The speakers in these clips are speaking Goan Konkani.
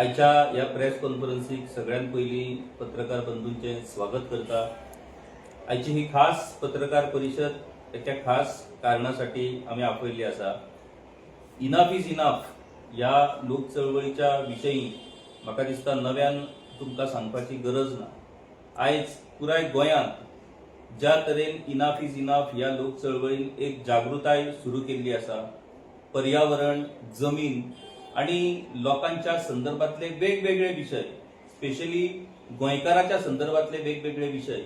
आयच्या ह्या प्रेस कॉन्फरन्सीक सगळ्यात पयलीं पत्रकार बंधूंचें स्वागत करता. आयची ही खास पत्रकार परिशद एका खास कारणासाठी आमी आपयल्ली आसा. इनाफ is enough ह्या लोक चळवळीच्या विशयी म्हाका दिसता नव्यान तुमकां सांगपाची गरज ना. आयज पुराय गोंयांत ज्या तरेन इनाफ is enough ह्या लोक चळवळीन एक जागृताय सुरू केल्ली आसा, पर्यावरण, जमीन आणि लोकांच्या संदर्भातले वेगवेगळे विशय, स्पेशली गोंयकाराच्या संदर्भातले वेगवेगळे विशय,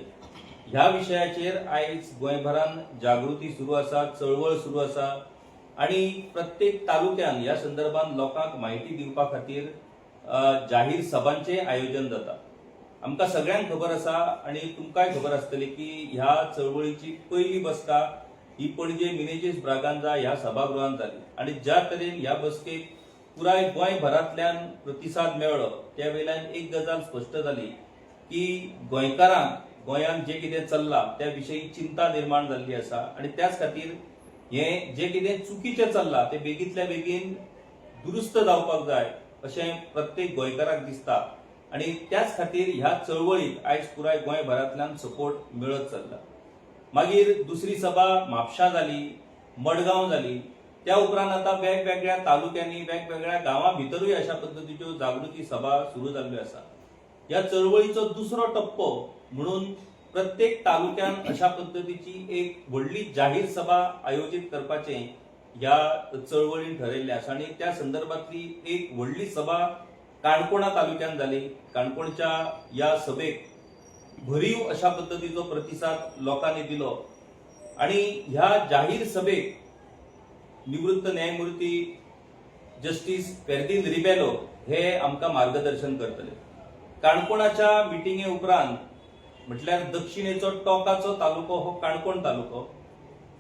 ह्या विशयाचेर आयज गोंयभरान जागृती सुरू आसा, चळवळ सुरू आसा आणि प्रत्येक तालुक्यान ह्या संदर्भात लोकांक म्हायती दिवपा खातीर जाहीर सभांचें आयोजन जाता. आमकां सगळ्यांक खबर आसा आणि तुमकांय खबर आसतली की ह्या चळवळीची पयली बसका ही पणजे मिनेजीस ब्रागांजा ह्या सभागृहात जाली आणि ज्या तरेन ह्या बसकेक पुराय गोंयभरांतल्यान प्रतिसाद मेळ्ळो, त्या वयल्यान एक गजाल स्पश्ट जाली की गोंयकारांक गोंयांत जें कितें चल्लां त्या विशयी चिंता निर्माण जाल्ली आसा आणि त्याच खातीर हें जें कितें चुकीचें चल्लां तें बेगींतल्या बेगीन दुरुस्त जावपाक जाय अशें प्रत्येक गोंयकाराक दिसता आणि त्याच खातीर ह्या चळवळीक आयज पुराय गोंयभरांतल्यान सपोर्ट मेळत चल्ला. मागीर दुसरी सभा म्हापशां जाली, मडगांव जाली. त्या उपरांत आतां वेगवेगळ्या तालुक्यांनी, वेगवेगळ्या गांवां भितरूय अशा पद्दतीच्यो जागृती सभा सुरू जाल्ल्यो आसा. ह्या चळवळीचो दुसरो टप्पो म्हणून प्रत्येक तालुक्यान अशा पद्दतीची एक व्हडली जाहीर सभा आयोजीत करपाचें ह्या चळवळीन ठरयल्लें आसा आनी त्या संदर्भातली एक व्हडली सभा काणकोणा तालुक्यान जाली. काणकोणच्या ह्या सभेक भरीव अशा पद्दतीचो प्रतिसाद लोकांनी दिलो आणि ह्या जाहीर सभेक निवृत्त न्यायमूर्ती जस्टीस फेर्दीन रिबेलो हे आमकां मार्गदर्शन करतले. काणकोणाच्या मिटिंगे उपरांत, म्हटल्यार दक्षिणेचो टोकाचो तालुको हो काणकोण तालुको,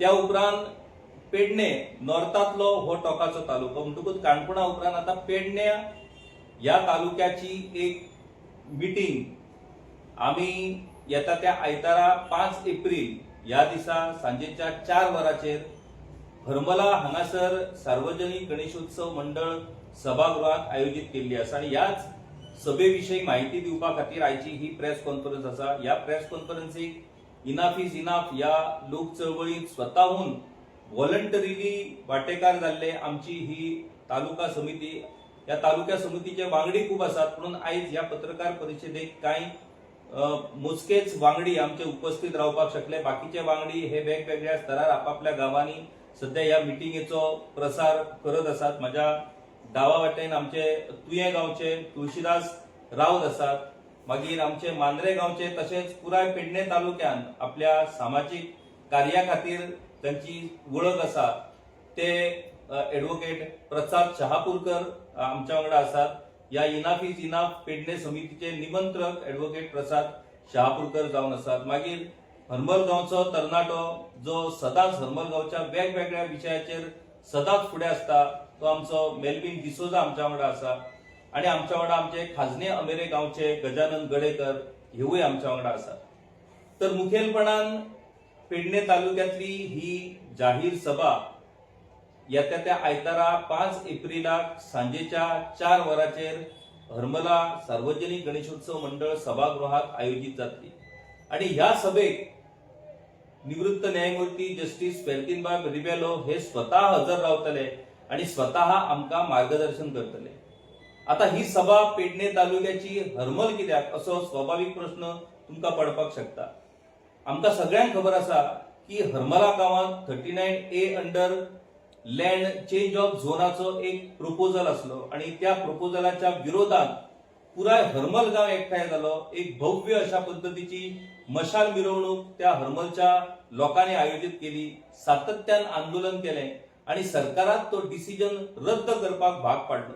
त्या उपरांत पेडणे नॉर्थांतलो हो टोकाचो तालुको, म्हणटकूच काणकोणा उपरांत आतां पेडण्या ह्या तालुक्याची एक मिटींग आमी येता त्या आयतारा 5 एप्रील ह्या दिसा सांजेच्या 4 वरांचेर हरमला हांगासर सार्वजनिक गणेशोत्सव मंडळ सभागृहात आयोजीत केल्ली आसा आनी ह्याच सभे विशयी म्हायती दिवपा खातीर आयची ही प्रेस कॉन्फरन्स आसा. ह्या प्रेस कॉन्फरन्सीक इनाफ is enough ह्या लोक चळवळीत स्वताहून व्हॉलंटरीली वांटेकार जाल्ले आमची ही तालुका समिती, ह्या तालुक्या समितीचे वांगडी खूब आसात, म्हणून आयज ह्या पत्रकार परिशदेक कांय मोजकेच वांगडी आमचे उपस्थित रावपाक शकले. बाकीचे वांगडी हे वेगवेगळ्या स्तरार आपापल्या गांवांनी सध्या ह्या मिटिंगेचो प्रसार करत आसात. म्हज्या डावा वाटेन आमचे तुयें गांवचे तुळशीदास राऊत आसात. मागीर आमचे मांद्रे गांवचे, तशेंच पुराय पेडणे तालुक्यान आपल्या सामाजीक कार्या खातीर तांची वळख आसा, ते एडवोकेट प्रसाद शहापूरकर आमच्या वांगडा आसात. ह्या इनाफ is enough Pedne समितीचे निमंत्रक एडवोकेट प्रसाद शहापूरकर जावन आसात. मागीर हरमल गांवचो तरणाटो, जो सदांच हरमल गांवच्या वेगवेगळ्या विशयाचेर सदांच फुडें आसता, तो आमचो मेल्विन डिसोजा आमच्या वांगडा आसा आणि आमच्या वांगडा आमचे खाजने अमेरे गांवचे गजानन गडेकर हेवूय आमच्या वांगडा आसात. तर मुखेलपणान पेडणे तालुक्यातली ही जाहीर सभा येत्या त्या आयतारा 5 एप्रिलाक सांजेच्या 4 वरांचेर हरमला सार्वजनिक गणेशोत्सव मंडळ सभागृहात आयोजीत जातली आणि ह्या सभेक निवृत्त न्यायमूर्ती जस्टीस फेर्दीनबाब रिबेलो हे स्वतः हजर रावतले आणि स्वतः आमकां मार्गदर्शन करतले. आता ही सभा पेडणे तालुक्याची हरमल कित्याक, असो स्वाभावीक प्रश्न तुमकां पडपाक शकता. आमकां सगळ्यांक खबर आसा की हरमला गांवांत 39A under land change of झोनाचो एक प्रपोजल आसलो आणि त्या प्रपोजलाच्या विरोधात पुराय हरमल गांव एकठांय जालो. एक भव्य अशा पद्दतीची मशाल मिरवणूक त्या हरमलच्या लोकांनी आयोजीत केली, सातत्यान आंदोलन केलें आणि सरकाराक तो डिसिजन रद्द करपाक भाग पाडलो.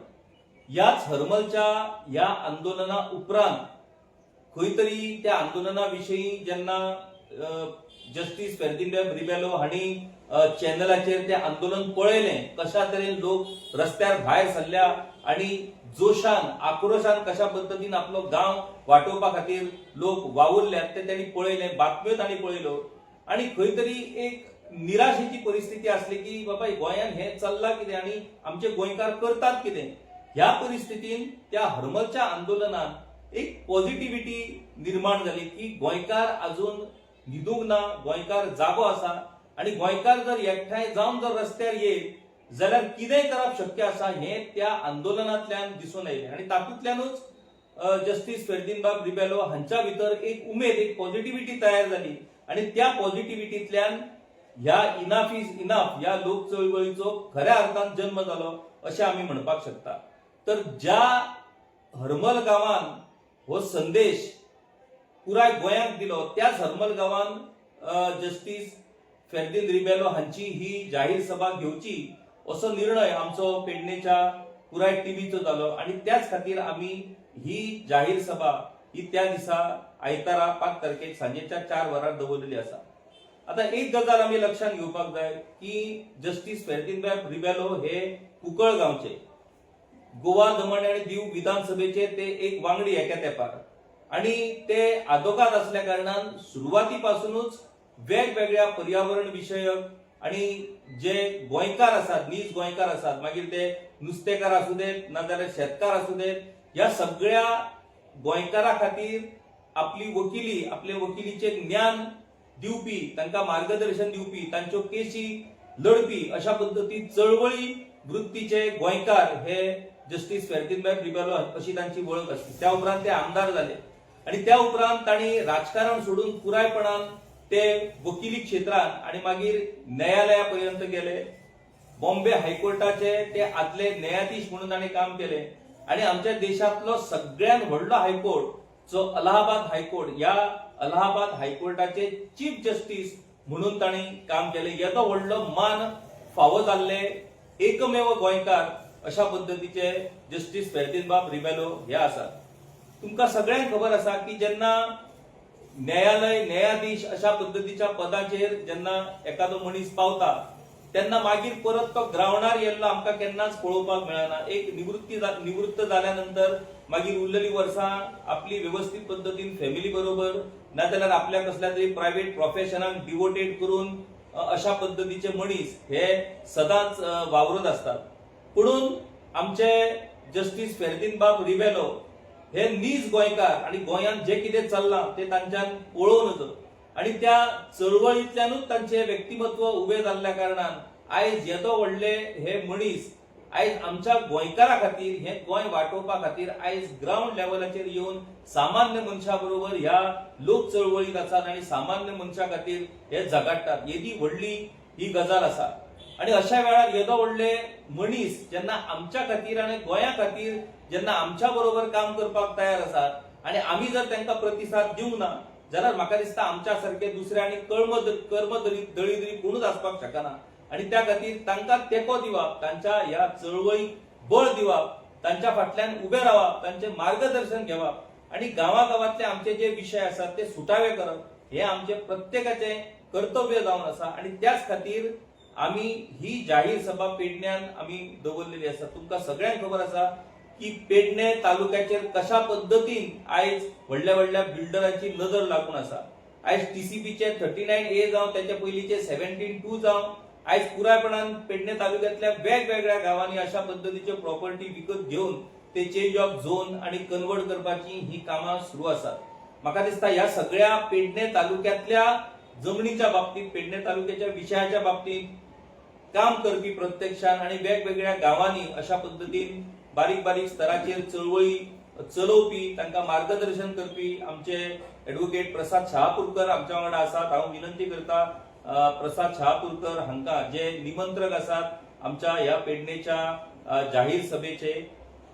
ह्याच हरमलच्या ह्या आंदोलना उपरांत खंय तरी त्या आंदोलना विशयी जेन्ना जस्टीस फेर्दीन रिबेलो हांणी चॅनलाचेर ते आंदोलन पळयलें, कशा तरेन लोक रस्त्यार भायर सरल्या आणि जोशान, आक्रोशान कशा पद्दतीन आपलो गांव वाटोवपा खातीर लोक वावुरल्यात ते त्यांनी पळयलें, बातम्यो तांणी पळयल्यो आणि खंय तरी एक निराशेची परिस्थिती आसली की बाबा, गोंयांत हें चल्लां कितें आनी आमचे गोंयकार करतात कितें. ह्या परिस्थितीन त्या हरमलच्या आंदोलनान एक पॉझिटिव्हिटी निर्माण जाली की गोंयकार अजून न्हिदूंक ना, गोंयकार जागो आसा आनी गोंयकार जर एकठांय जावन जर रस्त्यार येयत जाल्यार कितेंय करप शक्य आसा हें त्या आंदोलनांतल्यान दिसून आयलें. आनी तातूंतल्यानूच जस्टीस फेर्दीनबाब रिबेलो हांच्या भितर एक उमेद, एक पॉझिटिव्हिटी तयार जाली आनी त्या पॉझिटिव्हिटींतल्यान ह्या इनाफ is enough ह्या लोक चळवळीचो खऱ्या अर्थान जन्म जालो अशें आमी म्हणपाक शकता. तर ज्या हरमल गांवान हो संदेश पुराय गोंयाक दिलो त्याच हरमल गांवान जस्टीस फेर्दीन रिबेलो हांची ही जाहीर सभा घेवची असो निर्णय आमचो पेडणेच्या पुराय टिमीचो जालो आनी त्याच खातीर आमी ही जाहीर सभा ही त्या दिसा आयतारा 5 तारखेक सांजेच्या 4 वरार दवरलेली आसा. आता एक गजाल आमी लक्षात घेवपाक जाय की जस्टीस फेर्दीन रिबेलो हे कुंकळ गांवचे, गोवा दमण आनी दीव विधानसभेचे ते एक वांगडी एका तेंपार आनी ते आदोगाद असल्या कारणान सुरवाती पासूनच वेगवेगळ्या पर्यावरण विशयक आनी जे गोंयकार आसात, नीज गोंयकार आसात, मागीर ते नुस्तेकार आसूं देत नाजाल्यार शेतकार आसूं देत, ह्या सगळ्या गोंयकारा खातीर आपली वकिली, आपले वकिलीचे ज्ञान दिवपी, तांकां मार्गदर्शन दिवपी, तांच्यो केशी लढपी अशा पद्दतीन चळवळी वृत्तीचे गोंयकार हे जस्टीस फेर्दीनबाब रिबेलो अशी तांची वळख आसली. त्या उपरांत ते आमदार जाले आनी त्या उपरांत तांणी राजकारण सोडून पुरायपणान ते वकिली क्षेत्रांत आनी मागीर न्यायालया पर्यंत गेले. बॉम्बे हायकोर्टाचे ते आदले न्यायाधीश म्हणून तांणी काम केले आनी आमच्या देशांतलो सगळ्यात व्हडलो हायकोर्ट जो अलाहाबाद हायकोर्ट, ह्या अलाहाबाद हायकोर्टाचे चीफ जस्टीस म्हणून तांणी काम केले. येदो व्हडलो मान फावो जाल्ले एकमेव गोंयकार अशा पद्दतीचे जस्टीस फेर्दीनबाब रिबेलो हे आसात. तुमकां सगळ्यांक खबर आसा की जेन्ना न्यायालय न्यायाधीश अशा पद्दतीच्या पदाचेर जेन्ना एखादो मनीस पावता तेन्ना मागीर परत तो ग्रावंडार येल्लो आमकां केन्नाच पळोवपाक मेळना. एक निवृत्त जाल्या नंतर मागीर उरलेली वर्सां आपली वेवस्थीत पद्दतीन फॅमिली बरोबर नाजाल्यार आपल्या कसल्या तरी प्रायव्हेट प्रोफेशनाक डिवोटेड करून अशा पद्दतीचे मनीस हे सदांच वावरत आसतात. पुणून आमचे जस्टीस फेर्दीनबाब रिबेलो हे नीज गोंयकार आनी गोंयांत जे कितें चल्लां ते तांच्यान पळोवं नजो आनी त्या चळवळींतल्यानूच तांचें व्यक्तिमत्व उबें जाल्ल्या कारणान आयज येदो व्हडले हे मनीस आयज आमच्या गोंयकारा खातीर, हें गोंय वाटोवपा खातीर आयज ग्रावंड लेवलाचेर येवन सामान्य मनशा बरोबर ह्या लोक चळवळीत आसात आनी सामान्य मनशा खातीर हे झगाडटात. येदी व्हडली ही गजाल आसा आनी अशा वेळार येदो व्हडले मनीस जेन्ना आमच्या खातीर आनी गोंया खातीर जेन्ना आमच्या बरोबर काम करपाक तयार आसात आनी आमी जर तांकां प्रतिसाद दिवंक ना जाल्यार म्हाका दिसता आमच्या सारके दुसरे आनी कर्म दळिद्री कोणूच आसपाक शकना. आनी त्या खातीर तांकां तेंको दिवप, तांच्या ह्या चळवळीक बळ दिवप, तांच्या फाटल्यान उबे रावप, तांचें मार्गदर्शन घेवप आनी गांवागांवांतले आमचे जे विशय आसात ते सुटावे करप हे आमचे प्रत्येकाचें कर्तव्य जावन आसा. आनी त्याच खातीर आमी ही जाहीर सभा पेडण्यान आमी दवरलेली आसा. तुमकां सगळ्यांक खबर आसा की पेडणे तालुक्याचेर कशा पद्दतीन आयज व्हडल्या व्हडल्या बिल्डरांची नजर लागून आसा. आयज टीसीपीचे 39A जावं, त्याच्या पयलींचे 17(2) जावं, आयज पुरायपणान पेडणे तालुक्यातल्या वेगवेगळ्या गांवांनी अशा पद्दतीच्यो प्रॉपर्टी विकत घेवन ते चेंज ऑफ झोन आणि कन्वर्ट करपाची ही कामां सुरू आसात. म्हाका दिसता ह्या सगळ्या पेडणे तालुक्यातल्या जमनीच्या बाबतीत, पेडणे तालुक्याच्या विशयाच्या बाबतीत काम करपी प्रत्यक्षान आणि वेगवेगळ्या गांवांनी अशा पद्दतीन बारीक बारीक स्तराचेर चळवळी चलोवपी, तांकां मार्गदर्शन करपी आमचे एडवोकेट प्रसाद शहापूरकर आमच्या वांगडा आसात. हांव विनंती करता प्रसाद शहापूरकर हांकां, जे निमंत्रक आसात आमच्या ह्या पेडणेच्या जाहीर सभेचे,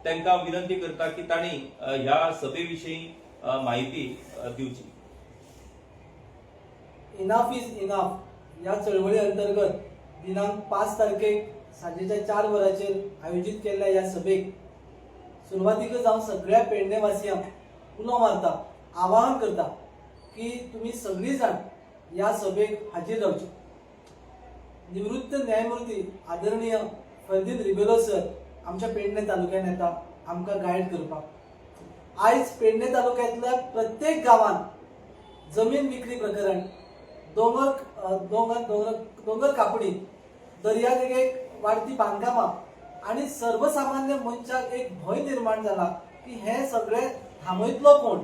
तांकां विनंती करता की तांणी ह्या सभे विशीं माहिती दिवची. इनाफ is enough ह्या चळवळी अंतर्गत दिनांक 5 तारखेक सांजेच्या 4 वरांचेर आयोजीत केल्ल्या ह्या सभेक सुरवातीकच हांव सगळ्या पेडणेवासियांक उलो मारता, आवाहन करता की तुमी सगळीं जाण ह्या सभेक हाजीर रावची. निवृत्त न्यायमूर्ती आदरणीय फर्दीन रिबेलो सर आमच्या पेडणे तालुक्यान येता आमकां गायड करपाक. आयज पेडणे तालुक्यांतल्या प्रत्येक गांवांत जमीन विक्री प्रकरण, दोंगर दोंगर दोंगर दोंगर कापणी, दर्यादेगेक वाडती बांदकामां आनी सर्वसामान्य मनशाक एक भंय निर्माण जाला की हें सगळें थांबयतलो कोण.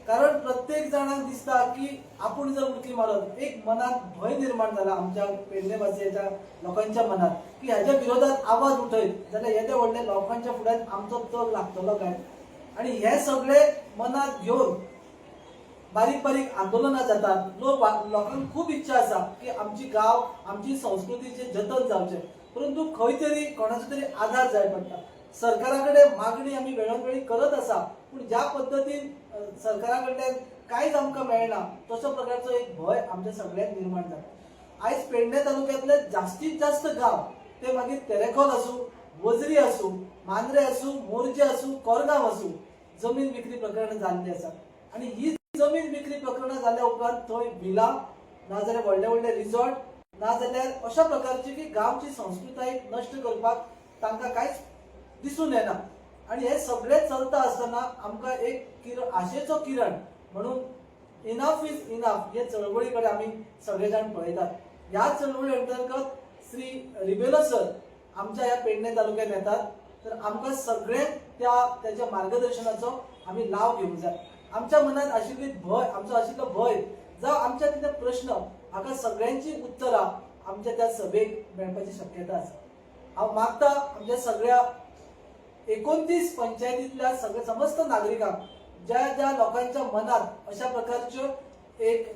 कारण प्रत्येक जाणांक दिसता की आपूण जर उडकी मारत, एक मनात भंय निर्माण जाला आमच्या पेडणेवासियाच्या लोकांच्या मनात की ह्याच्या विरोधात आवाज उठयत जाल्यार येद्या व्हडल्या लोकांच्या फुड्यान आमचो तग लागतलो काय. आनी हे सगळे मनात घेवन बारीक बारीक आंदोलनां जातात. लोकांक खूब इच्छा आसा की आमची गांव, आमची संस्कृतीचें जतन जावचें, परंतु खंय तरी कोणाचो तरी आधार जाय पडटा. सरकारा कडेन मागणी आमी वेळोन वेळी करत आसा, पूण ज्या पद्दतीन सरकारा कडल्यान कांयच आमकां मेळना, तसो प्रकारचो एक भंय आमच्या सगळ्यांक निर्माण जाला. आयज पेडणे तालुक्यांतले जास्तीत जास्त गांव, ते मागीर तेरेखोल आसूं, वजरी आसूं, मांद्रे आसूं, मोरजे आसूं, कोरगांव आसूं, जमीन विक्री प्रकरणां जाल्ली आसा. आनी ही जमीन विक्री प्रकरणां जाल्या उपरांत थंय विला नाजाल्यार व्हडले व्हडले रिजॉर्ट, नाजाल्यार अशा प्रकारची की गांवची संस्कृताय नश्ट करपाक तांकां कांयच दिसून येना. आनी हे सगळें चलता आसतना आमकां एक किरण, आशेचो किरण म्हणून इनाफ is enough हे चळवळी कडेन आमी सगळे जाण पळयतात. ह्या चळवळी अंतर्गत श्री रिबेलो सर आमच्या ह्या पेडणे तालुक्यात येतात, तर आमकां सगळ्यांक त्या तेच्या मार्गदर्शनाचो आमी लाव घेवंक जाय. आमच्या मनात आशिल्ली भंय, आमचो आशिल्लो भंय जावं आमच्या कितें प्रश्न, हाका सगळ्यांची उत्तरां आमच्या त्या सभेक मेळपाची शक्यता आसा. हांव मागता आमच्या सगळ्या 29 पंचायतींतल्या सगळ्या समस्त नागरिकांक, ज्या ज्या लोकांच्या मनात अशा प्रकारच्यो एक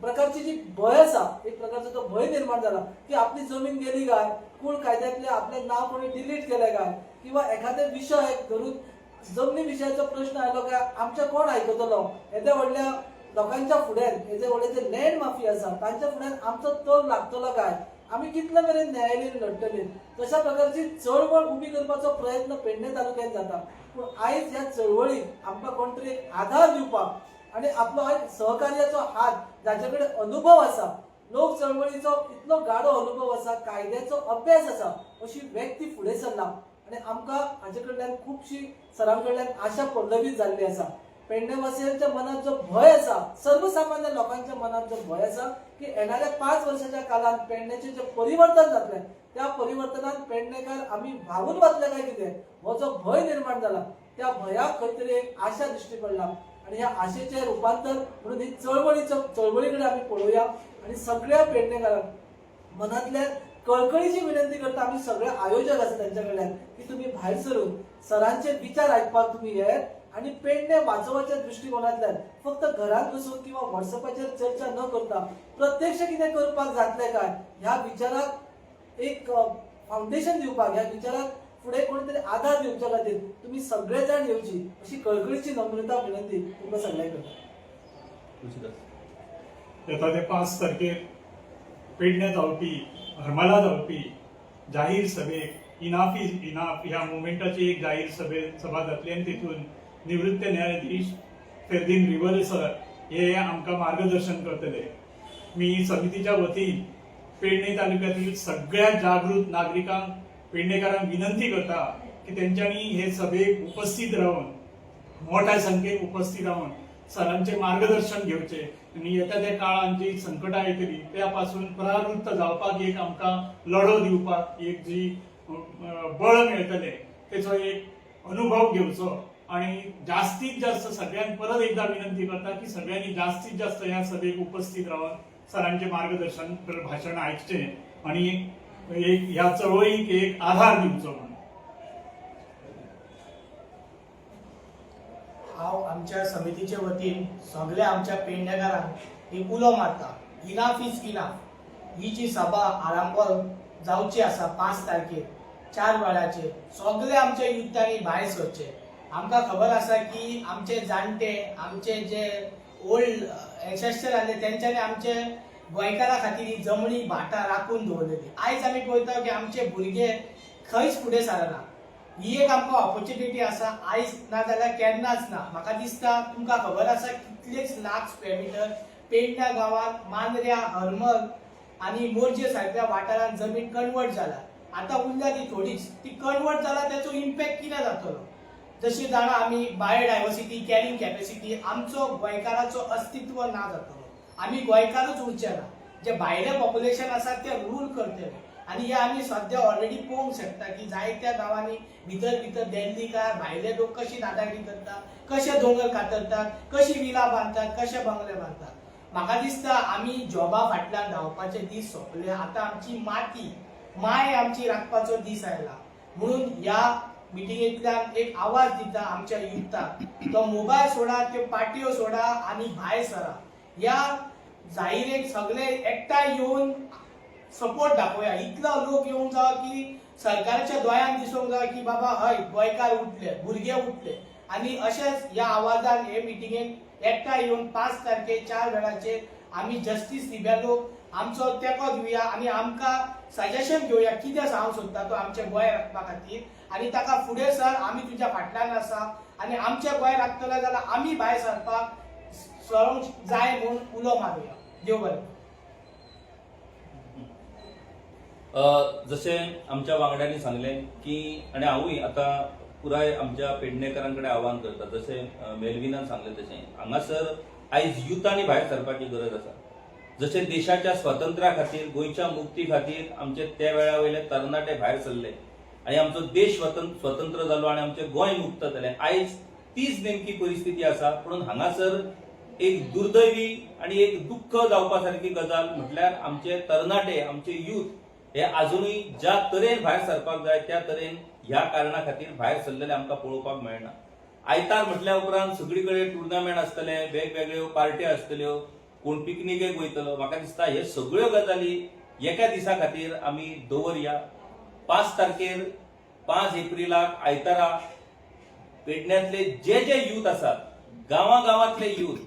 प्रकारची जी भंय आसा, एक प्रकारचो तो भंय निर्माण जाला की आपली जमीन गेली काय, कूळ कायद्यांतले आपलें नांव कोणी डिलीट केलें काय, किंवा एखादे विशय धरून जमनी विशयाचो प्रश्न आयलो काय आमचें कोण आयकतलो, येद्या व्हडल्या लोकांच्या फुड्यान, येदे व्हडले जे लँड माफिया आसा तांच्या फुड्यान आमचो तग लागतलो काय, आमी कितले मेरेन न्यायालयीन लढटले, तशा प्रकारची चळवळ उबी करपाचो प्रयत्न पेडणे तालुक्यात जाता. पूण आयज ह्या चळवळीक आमकां कोण तरी एक आधार दिवपाक आनी आपलो एक सहकार्याचो हात, जाचे कडेन अनुभव आसा, लोक चळवळीचो इतलो गाडो अनुभव आसा, कायद्याचो अभ्यास आसा, अशी व्यक्ती फुडें सरला आनी आमकां हाचे कडल्यान खुबशी सरां कडल्यान आशा पल्लवीत जाल्ली आसा. पेडणेवासियांच्या मनात जो भंय आसा, सर्वसामान्य लोकांच्या मनात जो भंय आसा की येणाऱ्या 5 वर्साच्या काळात पेडण्याचे जे परिवर्तन जातलें, त्या परिवर्तनात पेडणेकार आमी व्हांवून वतले काय कितें, हो जो भंय निर्माण जाला, त्या भंयाक खंय तरी एक आशा दिश्टी पडला आनी ह्या आशेचें रुपांतर म्हणून ही चळवळी कडेन आमी पळोवया. आनी सगळ्या पेडणेकारांक मनांतल्यान कळकळीची विनंती करता, आमी सगळे आयोजक आसा त्यांच्या कडल्यान, की तुम्ही भायर सरून सरांचे विचार आयकपाक तुम्ही येयात आनी पेडणे वाचोवपाच्या दृश्टिकोनांतल्यान फक्त घरात बसून किंवा व्हॉट्सअपाचेर चर्चा न करता प्रत्यक्ष कितें करपाक जातलें काय, ह्या विचाराक एक फावंडेशन दिवपाक, ह्या विचाराक फुडें कोणी तरी आधार दिवच्या खातीर तुम्ही सगळे जाण येवची अशी कळकळीची नम्रता विनंती तुमकां सगळ्यांक करता. तुळशीदास. येता ते 5 तारखेर पेडणे जावपी, हरमला जावपी जाहीर सभेक इनाफ is enough ह्या मुवमेंटाची एक जाहीर सभा जातली आनी तितून निवृत्त न्यायाधीश फेर्दीन रिबेलो सर हे आमकां मार्गदर्शन करतले. मी समितीच्या वतीन पेडणे तालुक्यातील सगळ्या जागृत नागरिकांक, पेडणेकारांक विनंती करता की तेंच्यांनी हे सभेक उपस्थित रावन, मोठ्या संख्येन उपस्थित रावन सरांचे मार्गदर्शन घेवचे आनी येता त्या काळान जी संकटां येतली त्या पासून परावृत्त जावपाक एक आमकां लढो दिवपाक एक जी बळ मेळटलें तेचो एक अनुभव घेवचो. आणि जास्तीत जास्त सगळ्यांक परत एकदा विनंती करता की सगळ्यांनी जास्तीत जास्त ह्या सभेक उपस्थित रावन सरांचे मार्गदर्शन, भाशण आयकचें आणि एक ह्या चळवळीक एक आधार दिवचो म्हणून. हांव आमच्या समितीचे वतीन सगळ्या आमच्या पेडणेकारांक एक उलो मारता, इनाफ is enough. ही जी सभा आरांबोल जावची आसा 5 तारखेर 4 वेळाचेर, सगळे आमच्या युथांनी भायर सरचे. आमकां खबर आसा की आमचे जाणटे, आमचे जे ओल्ड एन्सेस्टर आसले, तेंच्यांनी आमचे गोंयकारां खातीर ही जमणी भाटां राखून दवरलेली. आयज आमी पळयता की आमचे भुरगे खंयच फुडें सरना. ही एक आमकां ऑपॉर्च्युनिटी आसा, आयज ना जाल्यार केन्नाच ना. म्हाका दिसता तुमकां खबर आसा कितलेच लाख स्क्वेअर मिटर पेडण्या गांवांत, मांद्र्या, हरमल आनी मोरजे सारक्या वाठारांत जमीन कन्वर्ट जाला. आतां उरल्या ती थोडीच, ती कन्वर्ट जाला, तेचो इम्पॅक्ट कितें जातलो? जशी जाणा आमी बायोडायवर्सिटी, कॅरिंग कॅपेसिटी, आमचो गोंयकाराचो अस्तित्व ना जातलो. आमी गोंयकारूच उरचे ना, जे भायले पॉप्युलेशन आसा ते रूल करतले. आनी हे आमी सद्या ऑलरेडी पळोवंक शकता की जायत्या गांवांनी भितर भितर दिल्लीकार भायले लोक कशी दादागिरी करता, कशे दोंगर कातरतात, कशी विला बांदतात, कशे बंगले बांदतात. म्हाका दिसता आमी जॉबा फाटल्यान धांवपाचे दीस सोंपले. आतां आमची माती माय आमची राखपाचो दीस आयला. म्हणून ह्या मिटिंगेंतल्यान एक आवाज दिता आमच्या युथाक, तो मोबायल सोडा, त्यो पार्ट्यो सोडा आनी भायर सरा. ह्या जाहिरेक सगळे एकठांय येवन सपोर्ट दाखोवया. इतलो लोक येवंक जावो की सरकाराच्या दोळ्यान दिसूंक जाय की बाबा हय, गोंयकार उठले, भुरगे उठले. आनी अशेंच ह्या आवाजान हे मिटिंगेक एकठांय येवन 5 तारखेर 4 वेळाचेर आमी जस्टीस रिबेलो आमचो तेंको दिवया आनी आमकां सजेशन घेवया कितें सांगूंक सोदता तो आमचें गोंय राखपा खातीर. आनी ताका फुडें सर, आमी तुज्या फाटल्यान आसा आनी आमचें गोंय राखतले जाल्यार आमी भायर सरपाक सरूंक जाय म्हूण उलो मारुया. देव बरें. जशें आमच्या वांगड्यांनी सांगलें की आनी हांवूय आतां पुराय आमच्या पेडणेकरां कडेन आव्हान करता, जशें मेलविनान सांगलें तशें हांगासर आयज युथांनी भायर सरपाची गरज आसा. जशें देशाच्या स्वातंत्र्या खातीर, गोंयच्या मुक्ती खातीर आमचे त्या वेळा वयले तरणाटे भायर सरले आनी आमचो देश स्वतंत्र जालो आनी आमचें गोंय मुक्त जालें, आयज तीच नेमकी परिस्थिती आसा. पूण हांगासर एक दुर्दैवी आनी एक दुख्ख जावपा सारकी गजाल म्हटल्यार आमचे तरणाटे, आमचे यूथ हे अजुनूय ज्या तरेन भायर सरपाक जाय त्या तरेन ह्या कारणा खातीर भायर सरलेले आमकां पळोवपाक मेळना. आयतार म्हटल्या उपरांत सगळी कडेन टुर्नामेंट आसतले, वेगवेगळ्यो पार्ट्यो आसतल्यो, कोण पिकनिकेक वयतलो. म्हाका दिसता हे सगळ्यो गजाली एका दिसा खातीर आमी दवरया. 5 तारखेर, 5 एप्रिलाक आयतारा पेडण्यांतले जे जे यूथ आसात, गांवागांवांतले यूथ,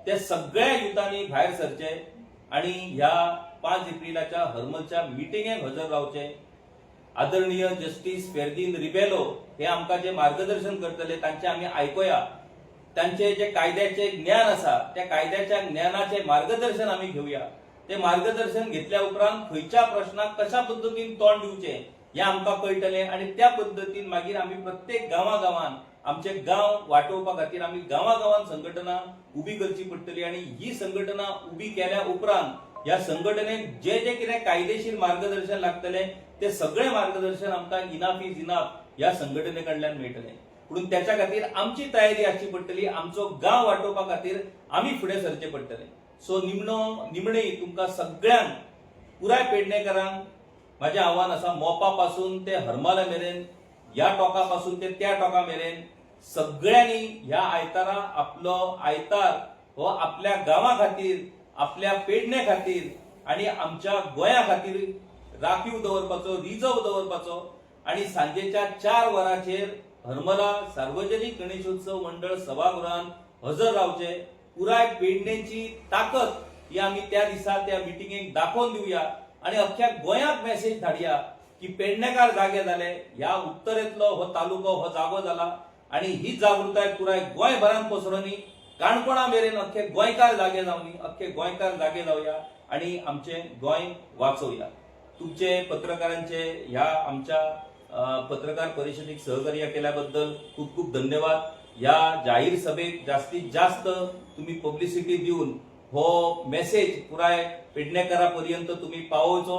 ते सगळ्या युथांनी भायर सरचे आणि ह्या 5 एप्रिलाच्या हरमलच्या मिटिंगेक हजर रावचे. आदरणीय जस्टीस फेर्दीन रिबेलो हे आमकां जे मार्गदर्शन करतले तांचे आमी आयकुया. तांचे जे कायद्याचे ज्ञान आसा त्या कायद्याच्या ज्ञानाचे मार्गदर्शन आमी घेवया. ते मार्गदर्शन घेतल्या उपरांत खंयच्या प्रश्नाक कशा पद्दतीन तोंड दिवचें हें आमकां कळटलें आनी त्या पद्दतीन मागीर आमी प्रत्येक गांवागांवान आमचे गांव वाटोवपा खातीर आमी गांवागांवान संघटना उबी करची पडटली. आनी ही संघटना उबी केल्या उपरांत ह्या संघटनेक जे जे कितें कायदेशीर मार्गदर्शन लागतलें ते सगळें मार्गदर्शन आमकां इनाफ is enough ह्या संघटने कडल्यान मेळटलें. पूण त्याच्या खातीर आमची तयारी आसची पडटली. आमचो गांव वाटोवपा खातीर आमी फुडें सरचें पडटलें. सो निमणे तुमकां सगळ्यांक, पुराय पेडणेकरांक म्हाजें आव्हान आसा, मोपा पासून ते हरमला मेरेन, ह्या टोका पासून ते त्या टोका मेरेन सगळ्यांनी ह्या आयतारा आपलो आयतार हो आपल्या गांवा खातीर, आपल्या पेडणे खातीर आनी आमच्या गोंया खातीर राखीव दवरपाचो, रिजर्व दवरपाचो आनी सांजेच्या 4 वरांचेर हरमला सार्वजनिक गणेशोत्सव मंडळ सभागृहात हजर रावचे. पुराय पेडणेची ताकद ही आमी त्या दिसा त्या मिटिंगेक दाखोवन दिवया आनी अख्ख्या गोंयाक मेसेज धाडया की पेडणेकार जागे जाले. ह्या उत्तरेंतलो हो तालुको हो जागो जाला आनी ही जागृताय पुराय गोंयभरान पसरोनी, काणकोणा मेरेन अख्खे गोंयकार जागे जावनी. अख्खे गोंयकार जागे जावया आनी आमचें गोंय वाचोवया. तुमचे पत्रकारांचे ह्या आमच्या पत्रकार परिषदेक सहकार्य केल्या बद्दल खूब खूब धन्यवाद. ह्या जाहीर सभेक जास्तीत जास्त तुम्ही पब्लिसिटी दिवन हो मेसेज पुराय पेडणेकरा पर्यंत तुम्ही पावोवचो.